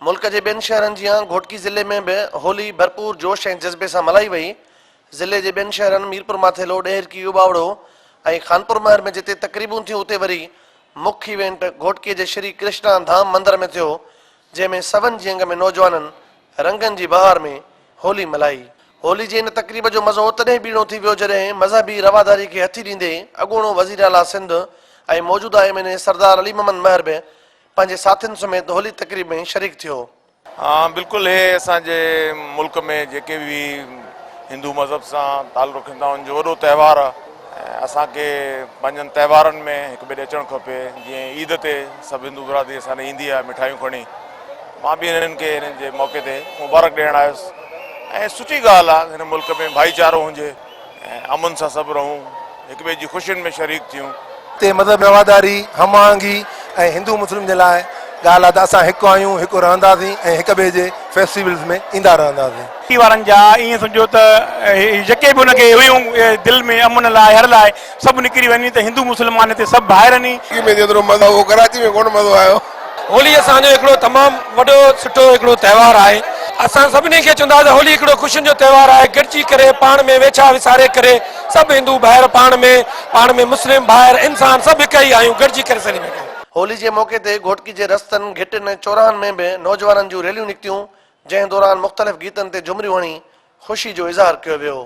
ملڪ جي ٻين شهرن جيان گهوٽڪي ضلعي ۾ به هولي ڀرپور جوش ۽ جذبي سان ملهائي وئي. ضلعي جي ٻين شهرن ميرپورماٿيلو، ڏهرڪي، اوٻاوڙو ۽ خانپور مهر ۾ جتي تقريبون ٿيون اتي وري مک ايونٽ گهوٽڪي جي شري ڪرشنا ڌام مندر ۾ ٿيو جنهن ۾ سون جي انگ ۾ نوجوانن رنگن جي بهار ۾ هولي ملهائي. هولي جي ان تقريب جو مزو تڏهن ٻيڻو ٿي ويو جڏهن مذهبي رواداري کي هٿي ڏيندي اڳوڻو وزيراعليٰ سنڌ ۽ موجوده M N A Sardar Ali Muhammad Mehar به پنهنجي ساٿين سميت هولي تقريب ۾ شريڪ ٿيو. ها بلڪل هي اسان جي ملڪ ۾ جيڪي به هندو مذهب سان تعلق رکن ٿا انهن جو وڏو تهوار آ ۽ اسان کي پنهنجن تهوارن ۾ هڪ ٻئي ڏي اچڻ کپي جيئن عيد تي سڀ هندو برادري اسان ڏي ايندي آ مٺايون کڻي مان به هنن کي هنن جي موقعي تي مبارڪ ڏيڻ آيس ۽ سٺي ڳالهه آ هن ملڪ ۾ ڀائيچارو هجي ۽ امن سان سڀ رهون، هڪ ٻئي جي خوشين ۾ شريڪ ٿيون. تي مذهبي رواداري، هم آهنگي ۽ هندو مسلم جي لاء ڳالهه آهي ته اسان هڪ آهيون، هڪ رهنداسين ۽ هڪ ٻئي جي فيسٽيولز ۾ ايندا رهنداسين. ٽي وارن جا ائين سمجهو ته جيڪي به ان کي هيون دل ۾ امن لاء هر لاء سڀ نڪري وڃي ته هندو مسلمان هتي سڀ ڀائر ني. ۾ جيترو مزو آيو ڪراچي ۾ ڪونه مزو آيو. هولي اسان جو هڪڙو تمام وڏو سٺو هڪڙو تهوار آهي اسان سڀني کي چوندا ته هولي هڪڙو خوشين جو تهوار آهي گڏجي ڪري پاڻ ۾ ويڇا وساري ڪري سڀ هندو ڀائر پاڻ ۾ پاڻ ۾ مسلم ڀائر انسان سڀ هڪ ئي آهيون گڏجي ڪري سيليبريٽ ڪيون. هولي جي موقعي تي گهوٽڪي جي رستن، گهٽين ۽ چوراهن ۾ به نوجوانن جون ريليون نڪتيون، جنهن دوران مختلف گيتن تي جهمريون هڻي خوشي جو اظهار ڪيو ويو.